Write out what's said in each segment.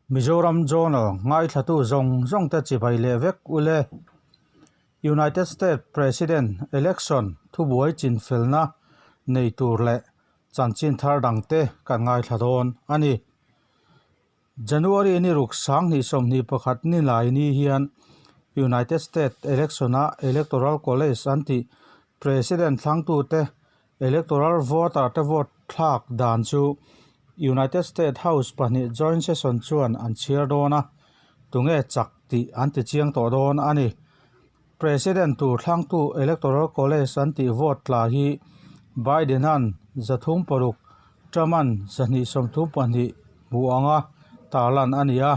Mizoram Journal ngaithlatu zawng zawng te chibai leh vek ule. United States President Election thubuai chinfelna nei tur leh chanchin thar dangte kan ngaithla dawn a ni. January ni ruk 2021 ni lai ni hian United States Election-a Electoral College an tih President thlangtute Electoral voter te vote thlak dan chu United States House pahnih Joint Session chuan an chhiar dawn a, tunge chak tih an ti chiang tawh dawn a ni. President tur thlangtu Electoral College an tih vote tla hi Biden-a'n 306, Trump-a'n 232 hmuh anga tarlan a ni a.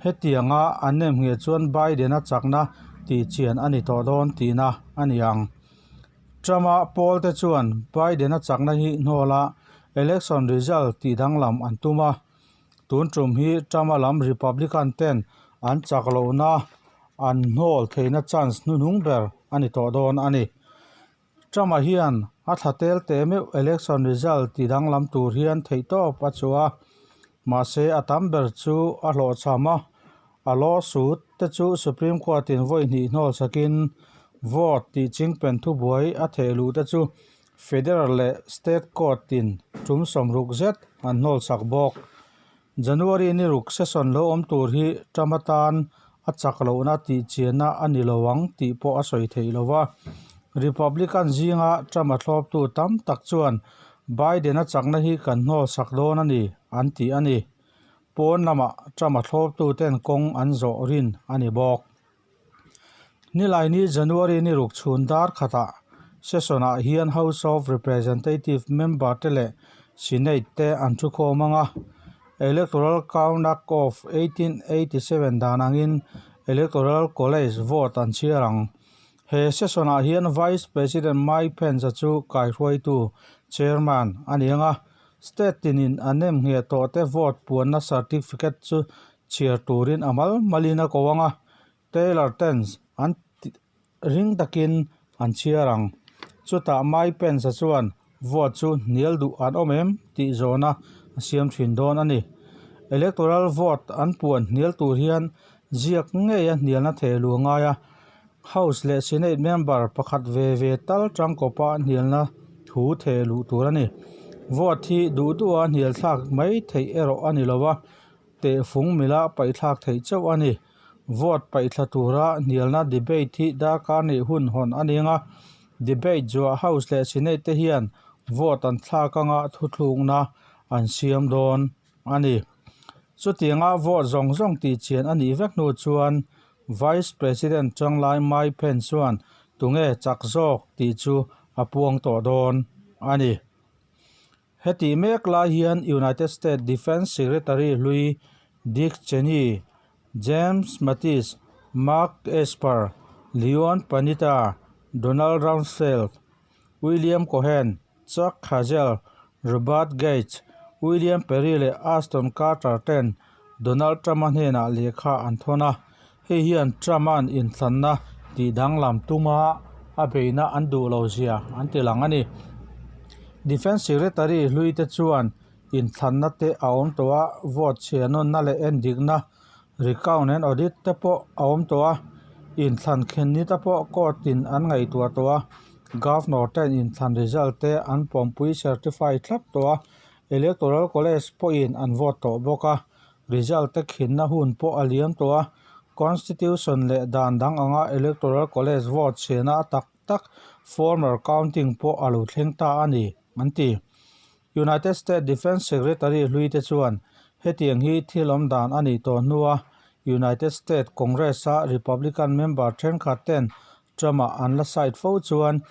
Hetianga an nemngheh chuan Biden-a chakna tihchian a ni tawh dawn tihna a ni ang. Trump-a pawlte chuan Biden-a chakna hi hnawla election result tihdanglam an tum a. Tun tum hi Trump-a lam Republican ten an chak lohna an hnawl theihna chance hnuhnung ber a ni tawh dawn a ni. Trump-a hian a thla tel teh meuh election result tidanglam tur hian theihtawp a chhuah a, mahse a tam ber chu a hlawhchham a, a lawsuit te chu Supreme Court in vawi hnih hnawl sakin vote tih chingpen thubuai a theh luh te chu Federal leh State Court in tum 60 zet an hnawl sak bawk. January ni ruk session lo awm tur hi Trump atan a chak lohna tih chianna a ni lo ang tih pawh a sawi theih lo va. Republican zinga Trump a thlawptu tam tak chuan Biden a chakna hi kan hnawl sak dawn a ni an ti a ni. Pawn lamah Trump a thlawptu ten kawng an zawh rin a ni bawk. Nilaini January ni ruk chhun dar khatah session-ah hian House of Representative member te leh Senate te an thukhawm ang a. Electoral Count Act of 1887 dan angin Electoral College vote an chhiar ang. He session-ah hian Vice President Mike Pence-a chu kaihruaitu, chairman, a ni ang a. State tinin a nem ngheh tawhte vote puanna certificate chu chhiar turin a mal malin a ko ang a, Taylor Tens an ring takin an chhiar ang. Chutah Mike Pence-a chuan vote chu hnial duh an awm em tih zawhna a siam thin dawn a ni. Electoral vote an puan hnial tur hian ziak ngeia hnialna theh lu a ngai a, House leh Senate member pakhat ve ve tal tangkawpa hnialna thu theh luh tur a ni. Vote hi duh duha hnial thlak mai theih erawh a ni lo a. Tehfung mila paihthlak theih chauh a ni. Vote paihthla tura hnialna debate hi darkar nih hun hawn a ning a. Debate zuah House leh Senate te hian vote an thlak anga thuthlukna an siam dawn a ni. Chutianga vote zawng zawng tihchian a nih vek hnu chuan Vice President Changlai Mike Pence chuan tunge chak zawk tih chu a puang tawh dawn a ni. Heti mek lai hian United States Defence Secretary hlui Dick Cheney, James Mattis, Mark Esper, Leon Panetta, Donald Rumsfeld, William Cohen, Chuck Hagel, Robert Gates, William Perry leh Ashton Carter ten Donald Trump-a hnenah lehkha an thawn a. Hei hian Trump-a'n inthlanna tihdanglam tuma a beihna an duh lo zia an ti lang a ni. Defence Secretary hlui te chuan inthlanna te a awm tawh a, vote chhiahnawnna leh endikna, recount and audit, te pawh a awm tawh a, inthlan khen ni te pawh court in an ngaihtuah tawh a, Governor ten inthlan result te an pawmpui certify thlap tawh a, Electoral College pawhin an vote tawh bawk a. Result te khinna hun pawh a liam tawh a, Constitution leh dan dang anga Electoral College vote chhiahna a tak tak formal counting pawh a lo thleng ta a ni, an ti. United States Defence Secretary hlui te chuan hetiang hi thil awm dan a nih tawh hnua United States Congress-a Republican member thenkhat ten Trump-a an la side fo chuan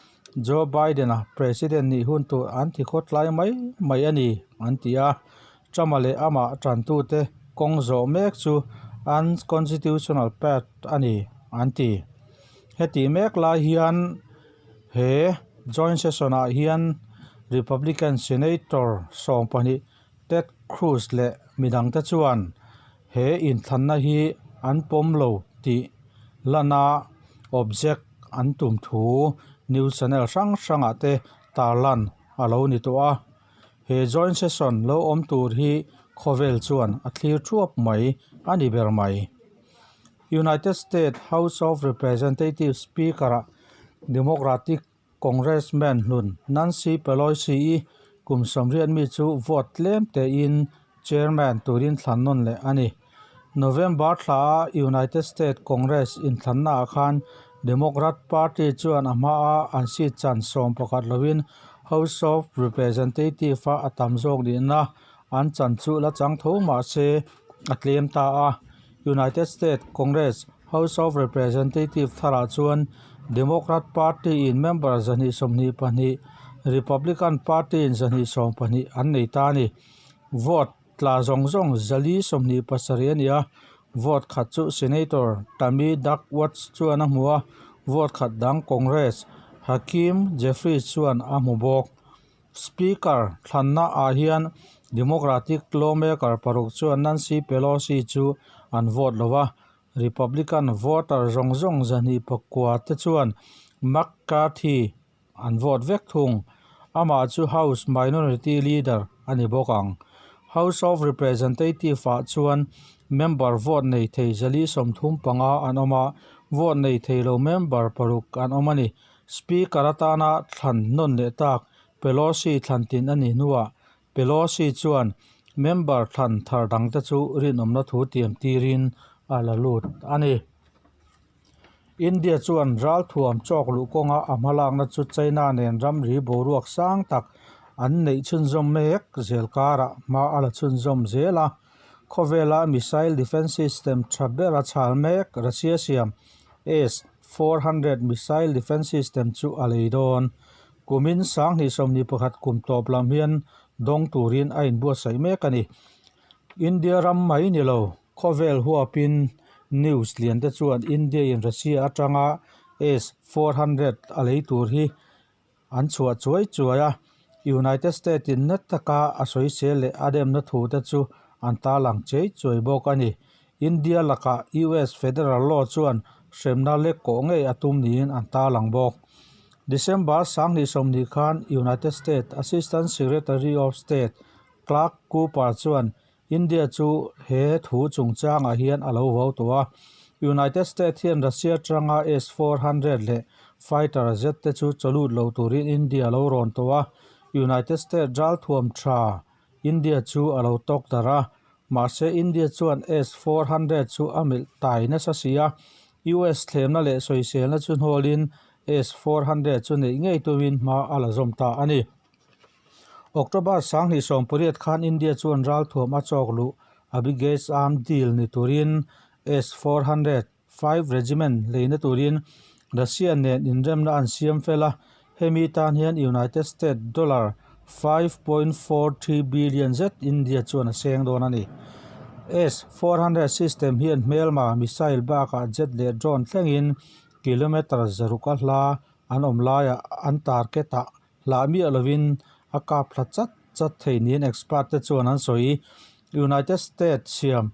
Joe Biden-a President nih hun tur an ti khawtlai mai mai a ni, an ti a. Trump-a leh amah tantute kawng zawh mek chu unconstitutional path a ni, an ti. Heti mek lai hian he joint session-ah hian Republican Senator 12. Ted Cruz leh midangte chuan he inthlanna hi an pawm lo tih lana object an tum thu news channel hrang hrangah te tarlan a lo ni tawh a. He joint session lo awm tur hi khawvel chuan a thlir thuap mai a ni ber mai. United States House of Representatives Speaker-ah Democratic Congressman hlun Nancy Pelosi-i kum 80 mi chu vote tlem tein Chairman turin thlan nawn leh a ni. November thla a United States Congress inthlannaah khan Democrat Party chuan a hmaa an seat chan 11 lovin House of Representative-a a tam zawk nihna an chan chu la chang tho mah se a tlem ta a. United States Congress House of Representative tharah chuan Democrat Party-in member 222, Republican Party-in 112 an nei ta a ni. Vote tla zawng zawng 427 a ni a, vote khat chu Senator Tammy Duckworth chuan a hmu a, vote khat dang Congress Hakeem Jeffries chuan a hmu bawk. Speaker thlanna ah hian Democratic lawmaker paruk chuan Nancy Pelosi chu an vote lo a, Republican voter zawng zawng 209 te chuan McCarthy an vote vek thung. Amah chu House Minority Leader a ni bawk ang. House of Representative ah chuan member vote nei thei 435 an awm a, vote nei thei lo member paruk an awm a ni. Speaker atana thlan nawn leh tak Pelosi thlan tin a nih hnuah Pelosi chuan member thlan thar dangte chu rinawmna thu tiam tirin a la lut a ni. India chuan ralthuam chawk luh kawnga a hmalakna chu China nen ramri boruak sang tak an neih chhunzawm mek zel karah hma a la chhunzawm zel a. Khawvela missile defence system tha bera chhal mek Russia siam S 400 missile defence system chu a lei dawn. Kumin 2021 kum tawp lam hian dawng turin a inbuatsaih mek a ni. India ram mai ni lo, khawvel huapin news lian te chuan India in Russia atanga S 400 a lei tur hi an chhuah chuai chuai a, United States in na taka a sawisel leh a demna thu te chu an tarlang chei chuai bawk a ni. India lakah US Federal Law chuan hremna lek kawh ngei a tum niin an tarlang bawk. December 2020 khan United States Assistant Secretary of State Clark Cooper chuan India chu he thu chungchangah hian a lo vau tawh a, United States hian Russia atanga S-400 leh fighter jet te chu chawlut lo turin India a lo rawn tawh a, United States ralthuam tha India chu a lo tawk darh a, mahse India chuan S-400 chu a melh tai nasa si a, US thlemna leh sawiselna chu hnawlin S-400 chu neih ngei tumin hma a la zawm ta a ni. October 2018 khan India chuan ralthuam a chawk luh a biggest arm deal ni turin S-400 five regiment leina turin Russia nen inremna an siam fel a, hemi tan hian United States dollar 5.43 billion zet India chuan a seng dawn a ni. S-400 system hian hmelma missile bakah jet leh drone thlengin kilometre 600 a hla an awm laiah an target ah Hlah miah lovin a kap thla chat chat thei niin expert te chuan an sawi. United States siam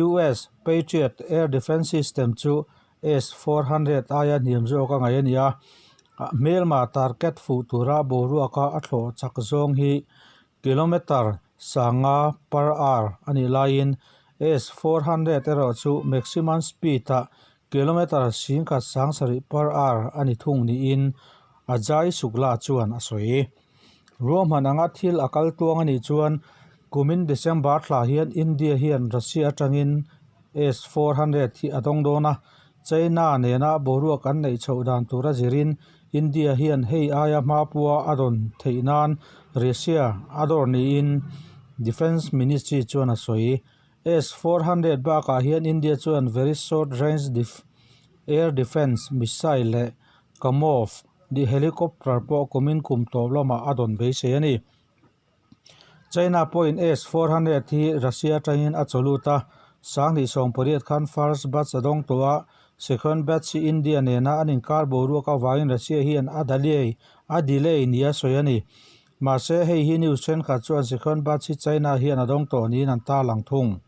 US Patriot Air Defense System chu S-400 aia hniam zawk a ngaih a ni a, hmelma target fuh tura boruaka a thlawh chak zawng hi kilometre 500 per hour a nih laiin S-400 erawh chu maximum speed-ah Kilometre 1700 per hour a ni thung niin Ajay Shukla chuan a sawi. Ruahman anga thil a kal tuang a nih chuan kumin December thla hian India hian Russia atangin S-400 hi a dawng dawn a, China nena boruak an neih chhoh dan tura zirin India hian hei aia hmapua a dawn theih nan Russia a dawr niin Defence Ministry chuan a sawi. S-400 bakah hian India chuan Very Short Range Air Defence Missile leh Kamov helicopter pawh kumin kum tawp lamah a dawn beisei a ni. China pawhin S-400 hi Russia atangin a chawlut a, 2018 khan first batch a dawng tawh a, second batch hi India nena an inkar boruak avangin Russia hian a delay nia sawi a ni. Mahse, hei hi news thenkhat chuan Sichuan Buds hi China hian a dawng tawh niin an tarlang thung.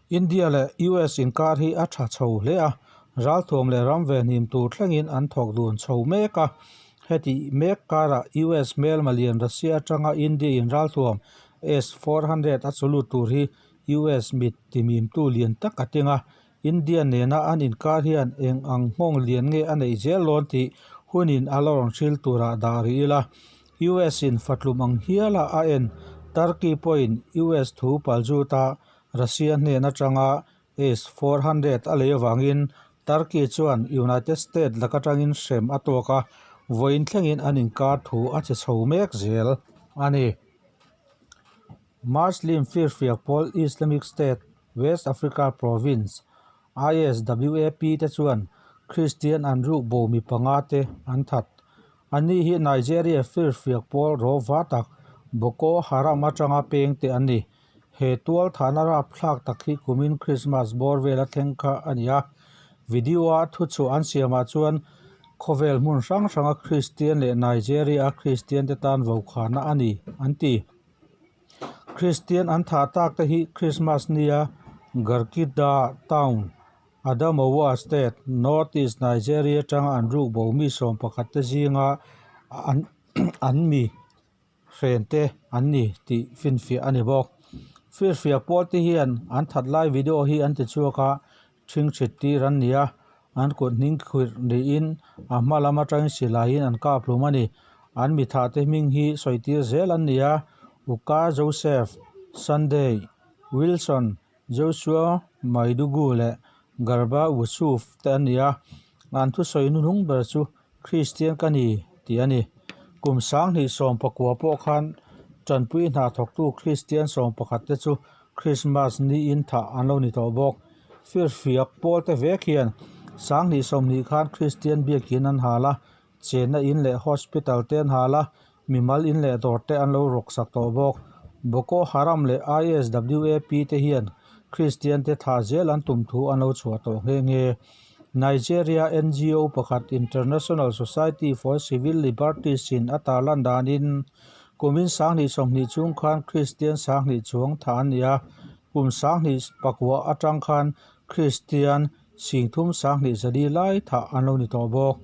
India leh US inkar hi a tha chho hle a, ralthuam leh ram venhim tur thlengin an thawk dun chho mek a. Heti mek karah US hmelma lian Russia atanga India in ralthuam S-400 a chulut tur hi US mit timimtu lian tak a ting a, India nena an inkar hian eng ang nghawng lian nge a neih zel dawn tih hunin a la rawn hril turah dah rih ila. US in fatlum ang hiala a en Turkey pawhin US thu palzut a Russia hnen atanga S-400 a lei avangin Turkey chuan United States lak atangin hrem a tawk a, vawiin thlengin an inkar thu a che chho mek zel a ni. Muslim firfiak pawl Islamic State West Africa Province, ISWAP, te chuan Kristian an rukbo mi panga te an that. Anni hi Nigeria firfiak pawl rawva tak Boko Haram atanga peng te an ni. He tual thahna rapthlak tak hi kumin Christmas bawr vela thleng kha a ni a. Video-a thuchhuah an siamah chuan khawvel hmun hrang hranga Kristian leh Nigeria-a Kristian te tan vokhana a ni, an ti. Kristian an thah tak te hi Christmas nia Garkida town, Adamawa state, North East Nigeria atanga an ruk bo mi 11 te zinga an an mi hren te an ni tih finfiah a ni bawk. Firfiak pawl te hian an that lai video hi an ti chhuak a, Ṭhingṭhit tir an ni a, an kut hning khirh niin a hma lam atangin silaiin an kap hlum a ni. An mithah te hming hi sawi tir zel an ni a, Uka Joseph, Sunday, Wilson, Joshua Maidugu leh Garba Wusuf te an ni a, an thusawi hnuhnung ber chu Kristian ka ni tih a ni. Kum 2019 pawh khan tanpui hna thawktu Kristian 11 te chu Krismas niin thah an lo ni tawh bawk. Firfiak pawl te vek hian 2020 khan Kristian biakin an hal a, chenna in leh hospital te an hal a, mimal in leh dawr te an lo rawksak tawh bawk. Boko Haram leh ISWAP te hian Kristian te thah zel an tum thu an lo chhuah tawh nghe nghe. Nigeria NGO pakhat International Society for Civil Liberties in a tarlan danin kumin 2020 chhung khan Kristian 2000 chuang thah an ni a, kum 2009 atang khan Kristian 32,004 lai thah an lo ni tawh bawk.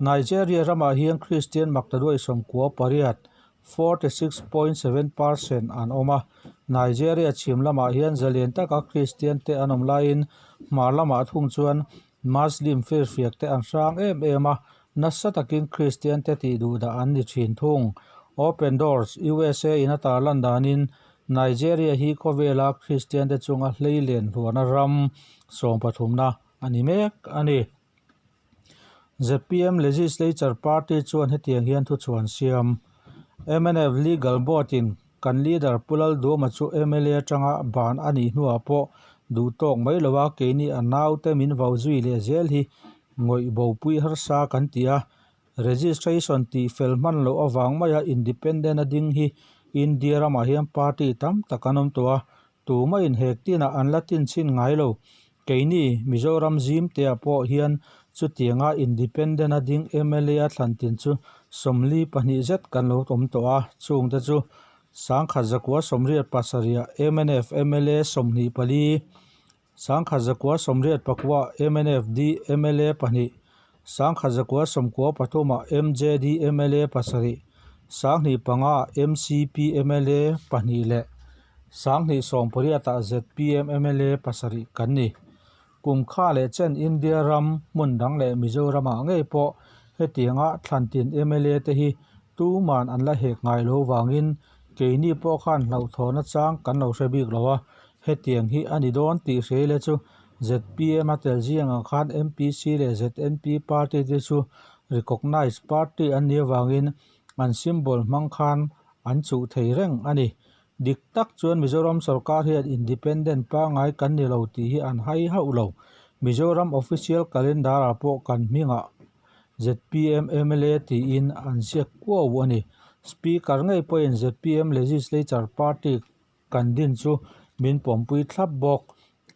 Nigeria ramah hian Kristian maktaduai 98, 46.7 percent, an awm a, Nigeria chhim lamah hian zalian taka Kristian te an awm laiin hmar lamah thung chuan Muslim firfiak te an hrang em em a, nasa takin Kristian te tih duh dah an ni thin thung. Open Doors, USA in a tarlan danin Nigeria hi khawvela Kristian te chunga hleilen hluarna ram sawmpathumna a ni mek a ni. Zpm Legislature Party chuan hetiang hian thuchhuan siam. Mnf Legal Board-in kan leader Pu Lalduama chu mla atanga ban a nih hnuah pawh duh tawk mai lo a, keini a naute min vau zui leh zel hi ngawih bopui harsa kan ti a. Registration tih fel hman loh avang maia independent a ding hi India ramah hian party tam tak an awm tawh a, Tuma inhek tinah an la tin chhin ngai lo. Keini, Mizoram zimteah pawh hian chutianga independent a ding mla a thlan tin chu 42 zet kan lo awm tawh a, chungte chu 1987 mnf mla 24, 1989 mnfd mla 2, 1993 mjd mla 7, 2005 mcp mla 2 leh 2018 zpm mla 7 kan ni. Kum kha leh chen India ram hmun dang leh Mizoramah ngei pawh hetianga thlantin mla te hi tuman an la hek ngai lo vangin keini pawh khan hlauhthawhna chang kan lo hre bik lo a, hetiang hi a ni dawn tih hreile chu zpm a tel zingah khan MPC leh ZNP party te chu recognise party an nih avangin an symbol hmang khan an chuh thei reng a ni. Dik tak chuan Mizoram sorkar hian independent pangngai kan ni lo tih hi an hai hauh lo. Mizoram official calendar ah pawh kan hmingah zpm mla tiin an ziak kuau a ni. Speaker ngei pawhin zpm legislature party kan din chu min pawmpui thlap bawk.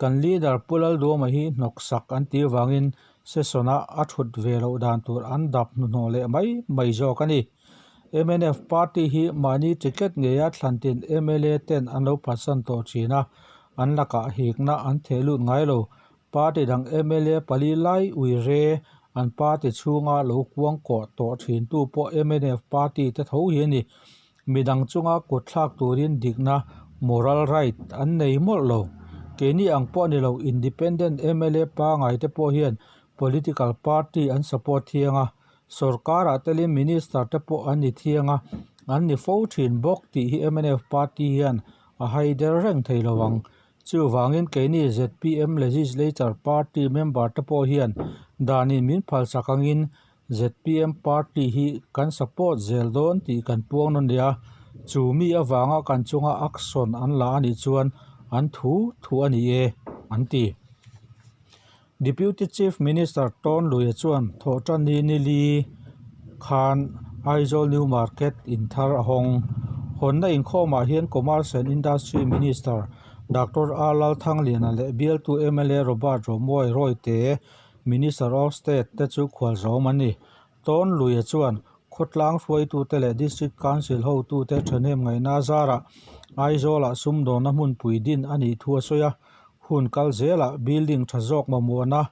Kan leader Pu Lalduama hi hnawksak an tih avangin session-a a thut ve loh dan tur an dap hnuhnawh leh mai mai zawk a ni. Mnf party hi mahni ticket ngeia thlantin mla ten an lo phatsan tawh thin a, an lakah hikna an theh lut ngai lo. Party dang mla pali lai uire an party chhunga lo kuangkuah tawh thintu pawh mnf party te tho hi a ni. Midang chunga kut thlak turin dikna, moral right, an nei mawlh lo. Keini ang pawh a ni lo, independent mla pangai te pawh hian political party an support thiang a, sorkarah telin minister te pawh an ni thiang a, an ni fo thin bawk tih hi mnf party hian a haider reng thei lo ang. Chuvangin keini zpm legislature party member te pawh hian danin min phalsak angin zpm party hi kan support zel dawn tih kan puang nawn leh a, chu mi avanga kan chunga action an la a nih chuan an thu thu a ni e, an ti. Deputy Chief Minister Tawnluia chuan Thawhtanni nili khan Aizawl New Market in thar a hawng. Hawnna inkhawmah hian Commerce and Industry Minister Doctor R Lalthangliana leh bialtu mla Robert Romuai Rawite Minister of State te chu khualzawm an ni. Tawnluia chuan khawtlang hruaitute leh District Council hotute thahnem ngaihna zarah Aizawlah sumdawnna hmunpui din a nih thu a sawi a, hun kal zelah building tha zawk mamawhna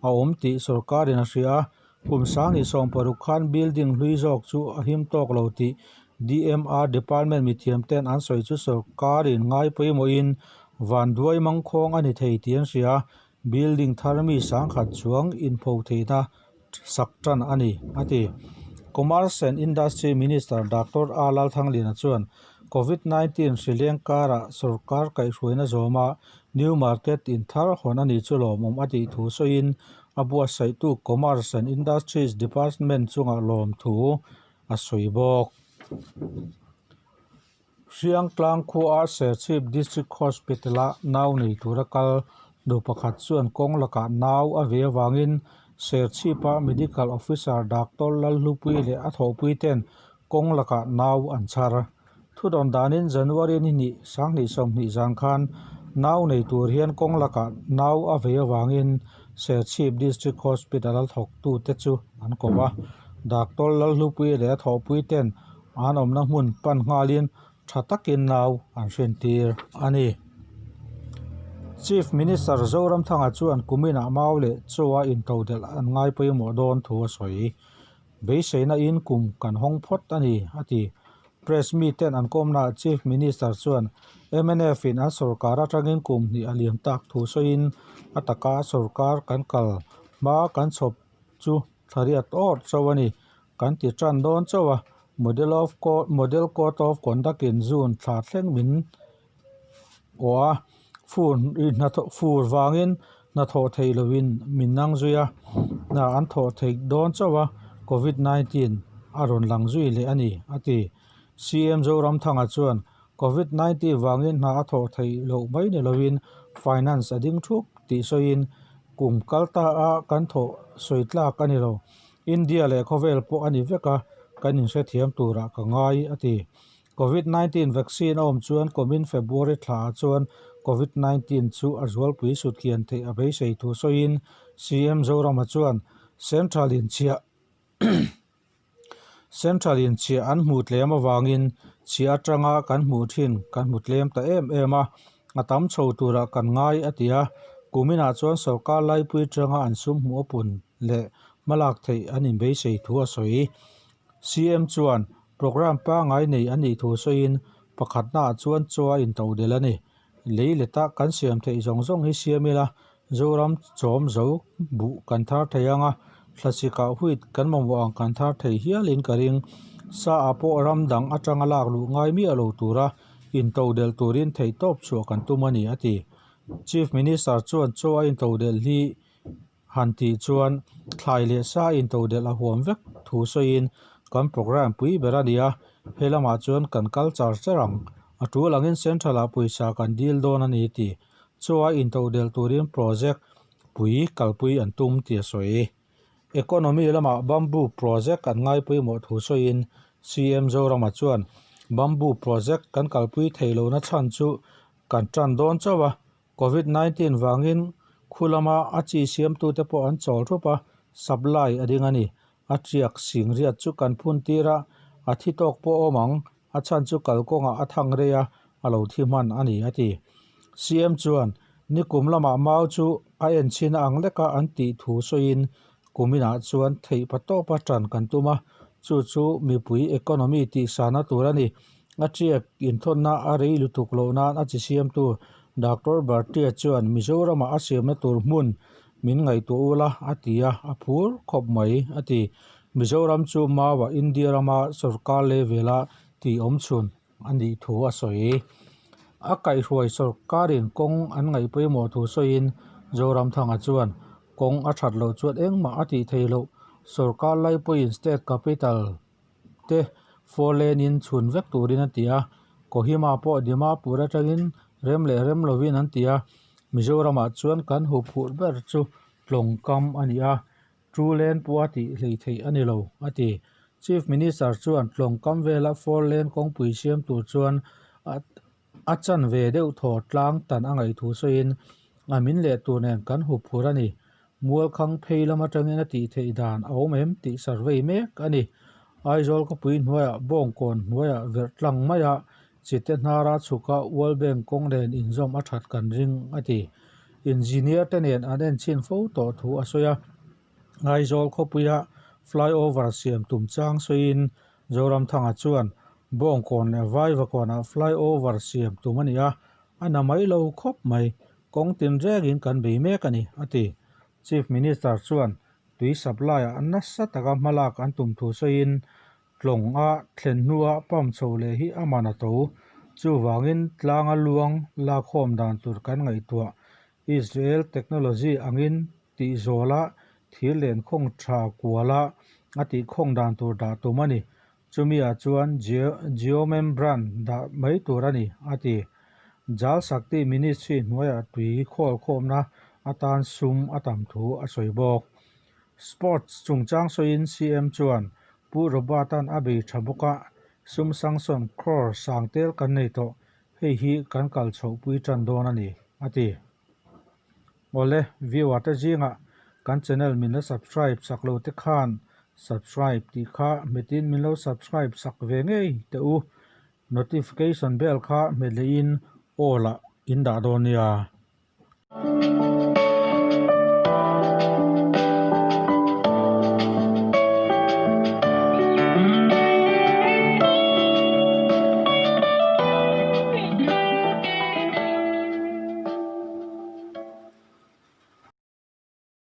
a awm tih sorkarin a hria a, kum sanghnih 60 khan building hlui zawk chu a him tawk lo tih DMR department mithiam ten an sawi chu sorkarin ngai pawimawhin vanduai mangkhawng a ni thei tih an hria a, Building thar mi sangkhat chuang inpho theihna sak tan a ni, a ti. Commerce and Industry Minister Doctor A Lalthangliana chuan Covid 19 hri leng karah sorkar kaihhruaina zawma New Market in thar hawn a nih chu lawmawm a tih thu sawiin a buatsaihtu Commerce and Industries Department chungah lawmthu a sawi bawk. Hriangtlang khuaah Serchhip District Hospital-a nau nei tura kal nu pakhat chuan kawng lakah nau a ve avangin Serchhipa Medical Officer Doctor Lalhlupui leh a thawhpui ten kawng lakah nau an chhar. Thudawn danin January ni hnih sanghnih 20 zan khan nau nei tur hian kawng lakah nau a ve avangin Serchhip District Hospital-a thawktute chu an ko a. Doctor Lalhlupui leh a thawhpui ten An awmna hmun pan nghalin tha takin nau an hrintir a ni. Chief Minister Zoramthanga chuan kuminah mau leh chaw a intodelh an ngai pawimawh dawn thu a sawi. Beiseina in kum kan hawng phawt a ni, a ti. Press miten an kawmnaah Chief Minister chuan mnf in an sorkar atangin kum hnih a liam tak thu sawiin a taka sorkar kan kal hma kan chhawp chu thla riat awrh chauh a ni. Kan ti tan dawn chauh a, Model of Model Code of Conduct in June thla thleng min awh a, fur hnathawh fur vangin hnathawh theih lovin min nang zui a, hna an thawh theih dawn chauh a, Covid 19 a rawn lang zui leh a ni, a ti. CM Zoramthanga chuan Covid 19 vangin hna a thawh theih loh mai ni lovin finance a ding thup tih sawiin kum kal ta a kan thawh sawi tlak a ni lo. India leh khawvel pawh a ni vek a, kan inhrethiam turah ka ngai, a ti. Covid 19 vaccine a awm chuan kumin February thlaah chuan Covid 19 chu a zualpui sutkian theih a beisei thu sawiin CM Zorama chuan Central inchhiah Central inchhiah an hmuh tlem avangin chhiah atanga kan hmuh thin kan hmu tlem ta em em a, a tam chho turah kan ngai, a ti a. Kuminah chuan sorkar laipui atanga an sum hmuh a pun leh hmalak theih an inbeisei thu a sawi. CM chuan programme pangngai nei an nih thu sawiin pakhatnaah chuan chaw a intodelh a ni. Lei leta kan siam theih zawng zawng hi siam ila Zoram chawm zo buh kan thar thei ang a, thlasik-ah wheat kan mamawh ang kan thar thei hialin ka ring. Sa ah pawh ram dang atanga lak luh ngai miah lo tura intodelh turin theihtawp chhuah kan tum a ni, a ti. Chief Minister chuan chaw a intodelh hi Han tih chuan thlai leh sa intodelh a huam vek thu sawiin kan programme pui ber a ni a, he lamah chuan kan kal char char ang. A tul angin Central ah pawisa kan dil dawn a ni tih chaw a intodelh turin project pui kalpui an tum tih a sawi. Economy lamah bamboo project an ngai pawimawh thu sawiin CM Zorama chuan bamboo project kan kalpui theih lohna chhan chu kan tan dawn chauh a, Covid 19 vangin khu lama a chi siamtute pawh an chawl thup a, supply a ding a ni. A tiak sing riat chu kan phun tir a, A thi tawk pawh awm ang, a chhan chu kalkawngah a thang rei a, a lo thi hman a ni, a ti. CM chuan, Nikum lamah mau chu a enchhin a ang leka an tih thu sawiin kuminah chuan theih patawpa tan kan tum a, chu chu mipui economy tihsana tur a ni. A tiak inthawnna a rei lutuk loh nan a chi siamtu Doctor Bhartia chuan Mizoramah a siamna tur hmun min ngaihtuah ula a ti a, a phur khawp mai, a ti. Mizoram chu Mauah India rama sorkar level-a tih awmchhun a nih thu a sawi. A kaihhruai sorkarin kawng an ngaih pawimawh thu sawiin Zoramthanga chuan kawng a that loh chuan engmah a tih theih loh. Sorkar lai pawhin state capital te four lane in chhun vek turin a ti a, Kohima pawh Dimapur atangin rem leh rem lovin an ti a, Mizoramah chuan kan huphurh ber chu tlawngkam a ni a, two lane pawh a tih hlei theih a ni lo, a ti. Chief Minister chuan tlawngkam vela four lane kawngpui siam tur chuan a chan ve deuh thaw tlang tan a ngaih thu sawiin a min leh tur nen kan huphurh a ni. Mualkhang phei lam atangin a tih theih dan a awm em tih survey mek a ni. Aizawl khawpui hnuaiah Bawngkawn hnuaiah verh tlang maia Chite hnara chhuka World Bank kawng nen inzawm a that kan ring a ti. Engineer te nen an enchhin fo tawh thu a sawi a. Aizawl khawpuia flyover siam tum chang sawiin Zoramthanga chuan Bawngkawn leh Vaivakawnah flyover siam tum a ni a, a na mai lo khawp mai, kawng tinrengin kan bei mek a ni, a ti. Chief Minister chuan tui supply-ah nasa taka hmalak an tum thu sawiin Tlawng a thlen hnua pump chho leh hi a man a to. Chuvangin tlanga luang lakhawm dan tur kan ngaihtuah. Israel technology angin tih zawla thir len khawng tha kuala a tih khawng dan tur dah tum a ni. Chumi ah chuan geomembrane dah mai tur a ni, a ti. Jal Shakti Ministry hnuaiah tui khawl khawmna atan sum a tam thu a sawi bawk. Sports chungchang sawiin CM chuan Pu Robert-a'n a bei tha bawk a, sum sanction crore sang tel kan nei tawh, hei hi kan kal chhohpui tan dawn a ni, a ti. Awle, viewer te zingah kan channel min la subscribe sak lo te khan subscribe tih kha hmetin min lo subscribe sak ve ngei teh u. Notification bell kha hmet lehin all ah in dah dawn nia.